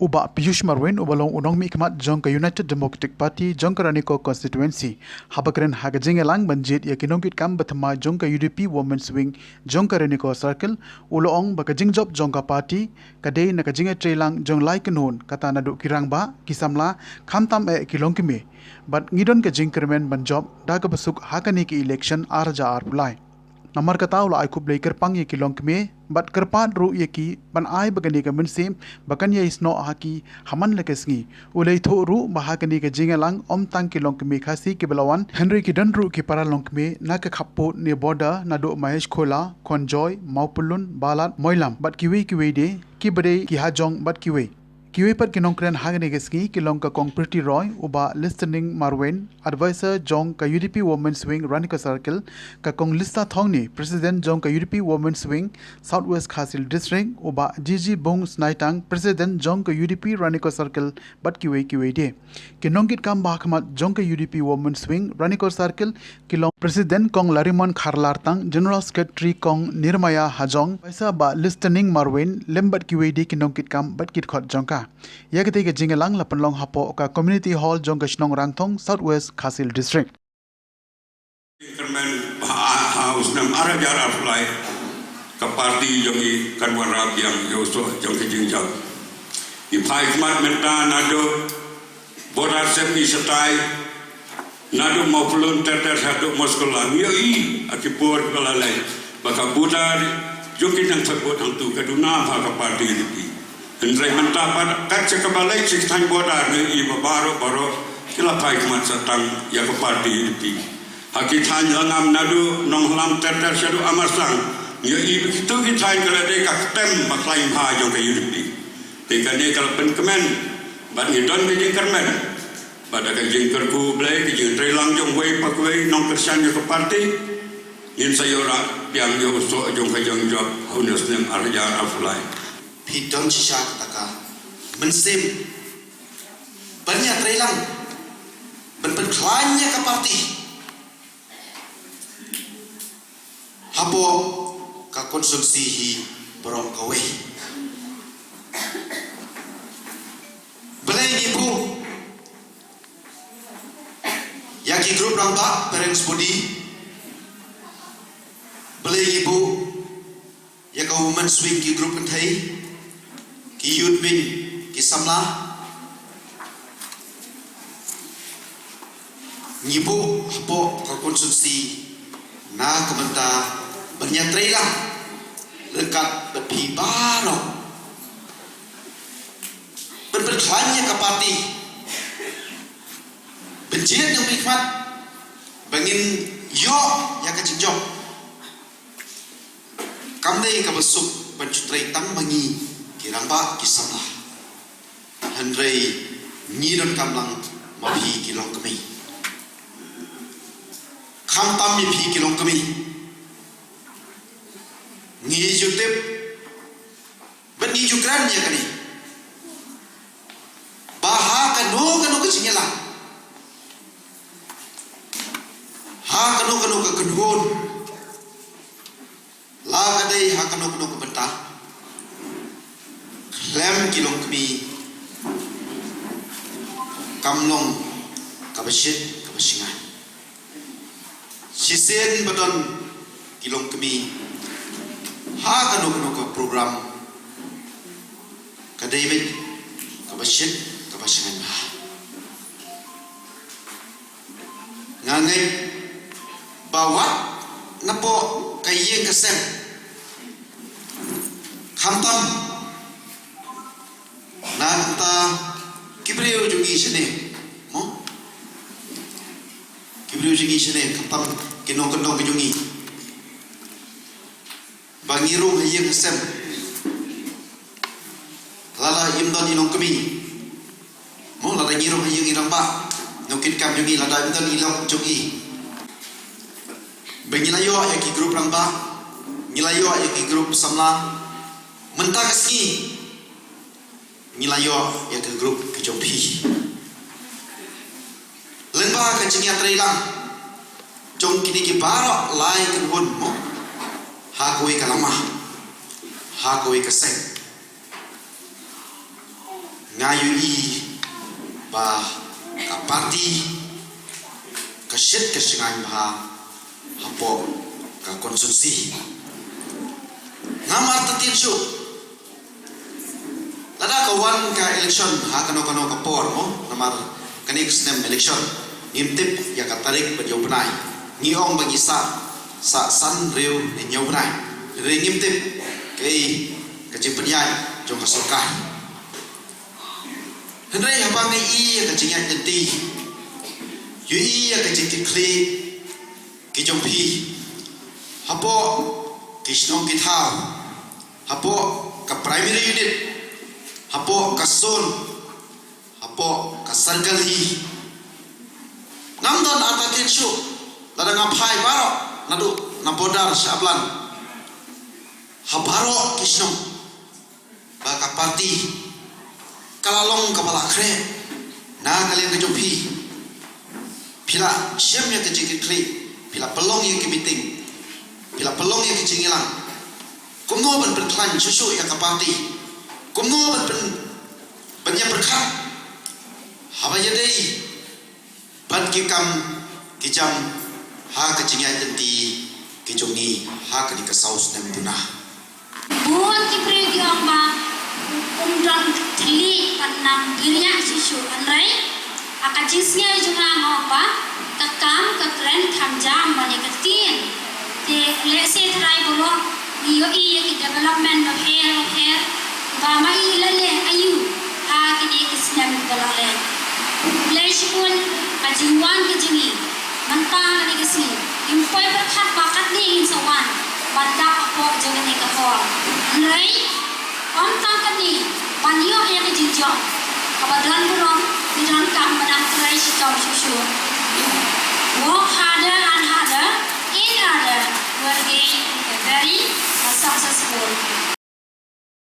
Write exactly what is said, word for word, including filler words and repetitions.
U Bah Piyush Marwin, uba long u nongmihkhmat jong ka United Democratic Party jong ka Ranikor Constituency, haba kren ha ka jingïalang ban jied ïa ki nongkitkam ba thymmai jong ka U D P Women's Wing jong ka Ranikor Circle, u la ong ba ka jingjop jong ka party ka dei na ka jingïatreilang jong lai kynhun, kata naduh ki rangbah, ki samla, khamtam eh ki longkmie. Bad ngi don ka jingkyrmen ban jop da kaba suk ha kane ka election ar hajar arphew lai. Namar kata u la ai khublei kyrpang ïa ki longkmie bad kyrpad ruh ïa ki ban ai ba kane ka mynsiem ba kan ïaisnoh ha ki ha man la ka sngi. U la ïathuh ruh ba ha kane ka jingïalang ym tang ki longkmie Khasi kiba la wan, hynrei ki don ruh ki para longkmie na ka khappud ne border naduh Mahesh Khola, Khonjoy, Mawpulun, Balat, Moilam bad kiwei kiwei de, kiba dei ki hajong bad kiwei. Kiwei pat ki nongkren ha kane ka sngi ki long ka Kong Pretty Roy, u Bah Listening Marwin, advisor jong ka U D P Women's Wing Ranikor Circle, ka Kong Lista Thongni, president jong ka U D P Women's Wing South West Khasi Hills District, u Bah G G Bung Snaitang, president jong ka U D P Ranikor Circle, bad kiwei kiwei de. Ki nongkitkam ba ha khmat jong ka U D P Women's Wing Ranikor Circle ki long president Kong Larimon Kharlartang, general secretary Kong Nirmaya Hajong, advisor Bah Listening Marwin, lem bad kiwei de ki nongkitkam bad ki dkhot jong ka. Ïa katei ka jingïalang la pynlong hapoh ka Community Hall jong ka shnong Rangthong, South West Khasi Hills District. Kyrmen ba ha, ha u snem ar hajar arphew lai, ka party jong ngi kan wanrah biang ïa u soh jong ka jingjop. Ngi phai khmat mynta naduh border sep ngi shatai, naduh Mawpulun ter ter shaduh Mawskhola, ngi ïohi ha ki por ba la leit ba ka border jong ki nongthep vote hangtu ka duna bha ka party U D P. Hynrei mynta pat kat sha kaba leit sha ki thaiñ border ngi ïohi ba baroh baroh ki la phai khmat sa tang ïa ka party U D P. Ha ki thaiñ la ngam naduh Nonghalam ter ter shaduh Amarsang, ngi ïohi ba kitu ki thaiñ ka la dei ka ktem ba khlaiñ bha jong ka U D P. Te kane ka la pynkmen bad ngi don ka jingkyrmen bad da ka jingkyrkhu U Blei, ka jingtreilang jong uwei pa uwei nongkyrshan jong ka party, ngin sa ïoh rah biang ïa u soh jong ka jingjop ha une u snem ar hajar arphew lai. Phi don shisha kata ka mynsiem ban ïatreilang, ban pynkhlaiñ ïa ka party hapoh ka constituency hi baroh kawei. Balei ngi buh ïa ki group rangbah, parents body? Balei ngi buh ïa ka women's wing, ki group kynthei, ki youth wing, ki samla? Ngi buh hapoh ka constituency na ka bynta ban ïatreilang ryngkat bad phi baroh, ban pynkhlaiñ ïa ka party, ban jied nongmihkhmat ba ngin ïoh ïa ka jingjop. Kam dei kaba suk ban shu trei tang ma ngi ki rangbah ki samla, hynrei ngi donkam lang ma phi ki longkmie. Khamtam ïa phi ki longkmie, ngi ju tip bad ngi ju kren ïa kane ba ha kano kano ka jingïalang, ha kano kano ka kynhun, la ka dei ha kano kano ka bynta, khlem ki longkmie kam long kaba shit kaba shngaiñ. Shisien ba don ki longkmie ha kano kano ka program, ka dei beit kaba shit kaba shngaiñ bha. Nga ngeit ba wat napoh ka ïing ka sem, khamtam na kata ki briew jong ngi shane, mo? Ki briew jong ngi shane, khamtam ki nongkyndong ki jong ngi, ba ngi rung ha ïing ha sem, lada im don i longkmie, mo, lada ngi rung ha ïing i rangbah, nongkitkam jong ngi, lada im don i lok jong i, ba ngi la ïoh ïa ki group rangbah, ngi la ïoh ïa ki group samla, mynta ka sngi ngi la ïoh ïa ka group ka jong phi. Lyngba ka jingïatreilang jong kine ki baroh lai kynhun, mo, ha kawei ka lama, ha kawei ka seng, Nga ïohi ba ka party ka shit ka shngaiñ bha hapoh ka constituency. Ngam artatien shuh. Lada ka wan ka election ha kano kano ka por mo, namar kane ka snem election, ngim tip ïa ka tarik ba ïoh bnai. Ngi ong ba ngi sah, sah san riew ne hynñiew bnai. Hynrei ngim tip kaei ka jingpynïaid jong ka sorkar. Hynrei haba ngi ïohi ïa ka jingïaid lynti, ïohi ïa ka jingkitkhlieh ki jong phi hapoh ki shnong ki thaw, hapoh ka primary unit, hapoh ka zone, hapoh ka circle hi. Ngam don artatien shuh lada nga phai baroh naduh na border sha Ablan ha baroh ki shnong ba ka party ka la long kaba la khreh na ka liang ka jong phi. Phi la shem ïa ka jingkitkhlieh, phi la pynlong ïa ki meeting, phi la pynlong ïa ki jingïalang. Kumno ban pynkhlaiñ shuh shuh ïa ka party? Kumno ban pyn, ban ïa pyrkhat haba ïadei bad ki kam ki jam ha ka jingïaid lynti ki jong ngi ha kane ka saw snem duna? Bun ki briew ki ong ba um don thylliej ban nang bniah shuh shuh, hynrei ha ka jingsngew jong nga nga ong ba ka kam ka kren kham jam ban ïa ka ktien. Te lehse trai baroh ngi ïohi ïa ki development bapher bapher ba ma i la leh aïu ha kine ki snem kiba la leit. Khublei shibun ka jingwan ka jong ngi mynta kane ka sngi. Ngim poi pyrkhat ba katne ngin sa wan ban dap hapoh jong kane ka hall. Hynrei ym tang katne, ban ïoh ïa ka jingjop kaba don burom